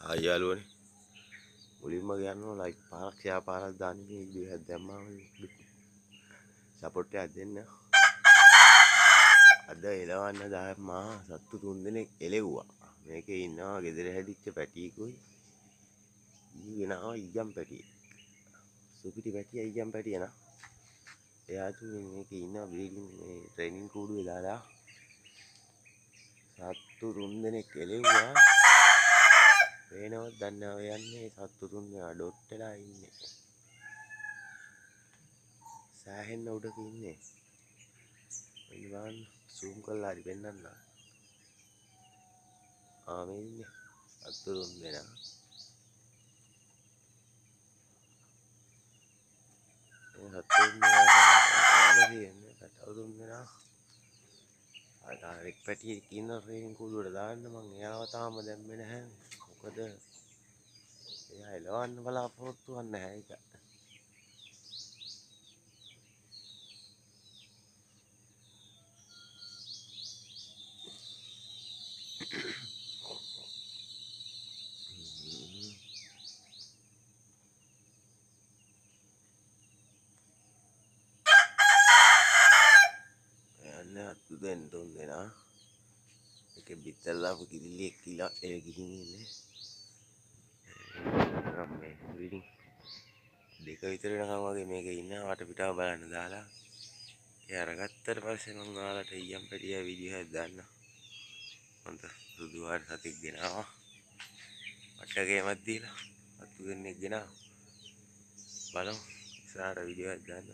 ආයි යාළුවනේ, මුලින්ම කියන්න ලයික් පාරක් ෂෙයා පාරක් දාන්න. මේ වීඩියෝ එකක් දැම්මම සපෝට් එකක් දෙන්න. අද එලවන්න දැම්මා සත්තු තුන් දෙනෙක් එලෙව්වා. මේකේ ඉන්නවා ගෙදර හැදිච්ච පැටියෙකුයි ඊ ගෙනාව ඊයම් පැටියෙක්. සුපිටි පැටියා ඊයම් පැටිය නා. එයා තුන් මේකේ ඉන්නවා බ්‍රීඩින් මේ ට්‍රේනින් කූඩුවේ දාලා සත්තු තුන් දෙනෙක් එලෙව්වා. පේනවත් දන්නේ නැහැ යන්නේ සත්තු තුන් දෙනා ඩොට් වෙලා ඉන්නේ. සෑහෙන්න උඩක ඉන්නේ. මෙන්න බලන්න සූම් කරලා හරි පෙන්නන්න. ආ මේ ඉන්නේ සත්තු තුන් දෙනා. මේ සත්තු තුන් දෙනා තියෙන්නේ පැටව් තුන් දෙනා. අර එක් පැටියෙක් ඉන්න ට්‍රේනින් කූඩුවට දාන්න මං එයාව තාම දැම්මේ නැහැ. මොකද එයා එලවන්න බලාපොරොත්තු වෙන්නේ නැහැ ඒක. යන්න අත්තු දෙන්න තුන් දෙනා. ඒකේ බිත්තර දාපු කිරිල්ලියෙක් කියලා ඒ ගිහින් ඉන්නේ. මේ බ්‍රීඩින් දෙක විතර වෙනකන් වගේ මේක ඉන්න වට පිටාව බලන්න දාලා. ඒ අරගත්තට පස්සේ මං ඔයාලට ඊයම් පැටියා වීඩියෝ එකක් දාන්න. හොඳ සුදු වාට සතෙක් ගෙනාවා. වටගේමක් දීලා අත්තු දෙන්නෙක් ගෙනාවා. බලමු ඉස්සරහට වීඩියෝ එකක් දාන්න.